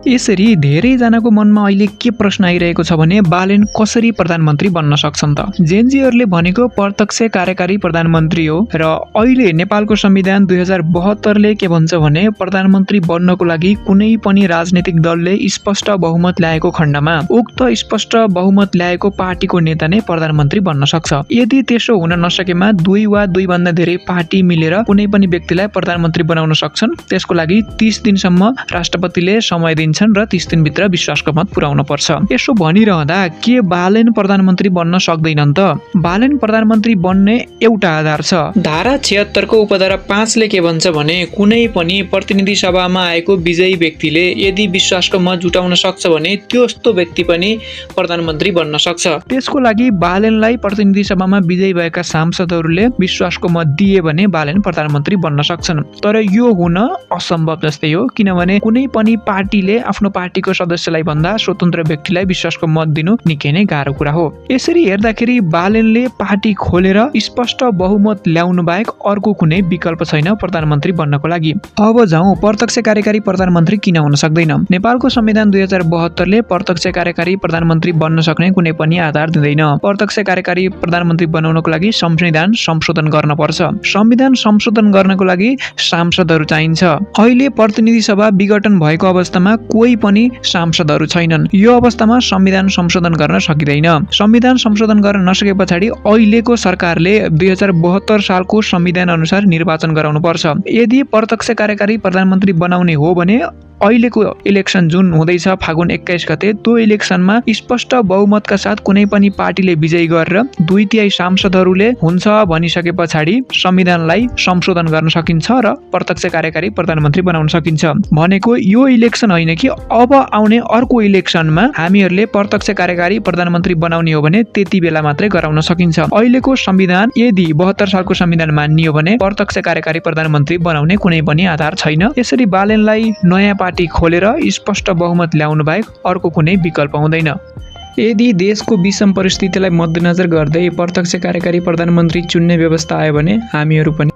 यसरी धेरैजनाको मनमा अहिले के प्रश्न आइरहेको छ भने बालेन कसरी प्रधानमन्त्री बन्न सक्छन् त? जेनजीहरूले भनेको प्रत्यक्ष कार्यकारी प्रधानमन्त्री हो र अहिले नेपालको संविधान 2072ले के भन्छ भने प्रधानमन्त्री बन्नको लागि कुनै पनि राजनीतिक दलले स्पष्ट बहुमत ल्याएको खण्डमा उक्त स्पष्ट बहुमत ल्याएको पार्टीको नेता नै प्रधानमन्त्री बन्न सक्छ। यदि त्यसो हुन नसकेमा दुई वा दुई भन्दा धेरै पार्टी मिलेर कुनै पनि व्यक्तिलाई प्रधानमन्त्री बनाउन सक्छन्। त्यसको लागि 30 दिनसम्म राष्ट्रपतिले समय दिन्छन् र 30 दिनभित्र विश्वासको मत पुर्याउन पर्छ। यसो भनिरहँदा के बालेन प्रधानमन्त्री बन्न सक्दैनन् त? बालेन प्रधानमन्त्री बन्ने एउटा आधार छ। धारा 76 को उपधारा 5 ले के भन्छ भने कुनै पनि प्रतिनिधि सभामा आएको विजयी व्यक्तिले यदि विश्वासको मत जुटाउन सक्छ भने त्यस्तो व्यक्ति पनि प्रधानमन्त्री बन्न सक्छ। त्यसको लागि बालेनलाई प्रतिनिधि सभामा विजयी भएका सांसदहरूले विश्वासको मत दिए भने बालेन प्रधानमन्त्री बन्न सक्छन्। तर यो हुन असम्भव जस्तै हो, किनभने कुनै पनि पार्टीले आफ्नो पार्टीको सदस्यलाई भन्दा स्वतन्त्र व्यक्तिलाई विश्वासको मत दिनु निकै नै गाह्रो कुरा हो। यसरी हेर्दाखेरि बालेनले पार्टी खोलेर स्पष्ट बहुमत ल्याउनु बाहेक अर्को कुनै विकल्प छैन प्रधानमन्त्री बन्नको लागि। अब जाउँ प्रत्यक्ष कार्यकारी प्रधानमन्त्री किन हुन सक्दैन। नेपालको संविधान 2072ले प्रत्यक्ष कार्यकारी प्रधानमन्त्री बन्न सक्ने कुनै पनि आधार दिँदैन। प्रत्यक्ष कार्यकारी प्रधानमन्त्री बनाउनको लागि संविधान संशोधन गर्न पर्छ। संविधान संशोधन गर्नको लागि सांसदहरू चाहिन्छ। अहिले प्रतिनिधि सभा विघटन भएको अवस्थामा कोही पनि सांसदहरू छैनन्। यो अवस्थामा संविधान संशोधन गर्न सकिँदैन। संविधान संशोधन गर्न नसके पछाडि अहिलेको सरकारले 2072 सालको संविधान अनुसार निर्वाचन गराउनु पर्छ। यदि प्रत्यक्ष कार्यकारी प्रधानमन्त्री बनाउने हो भने अहिलेको इलेक्सन जुन हुँदैछ फागुन 21 गते त्यो इलेक्सनमा स्पष्ट बहुमतका साथ कुनै पनि पार्टीले विजयी गरेर 2/3 सांसदहरूले हुन्छ भनिसके पछाडि संविधानलाई संशोधन गर्न सकिन्छ र प्रत्यक्ष कार्यकारी प्रधानमन्त्री बनाउन सकिन्छ। भनेको यो इलेक्सन होइन कि अब आउने अर्को इलेक्सनमा हामीहरूले प्रत्यक्ष कार्यकारी प्रधानमन्त्री बनाउने हो भने त्यति बेला मात्रै गराउन सकिन्छ। अहिलेको संविधान यदि 72 सालको संविधान मानियो भने प्रत्यक्ष कार्यकारी प्रधानमन्त्री बनाउने कुनै पनि आधार छैन। यसरी बालेनलाई नयाँ पार्टी खोलेर स्पष्ट बहुमत ल्याउनु बाहेक अर्को कुनै विकल्प हुँदैन। यदि देशको विषम परिस्थितिलाई मध्यनजर गर्दै प्रत्यक्ष कार्यकारी प्रधानमन्त्री चुन्ने व्यवस्था आयो भने हामीहरू पनि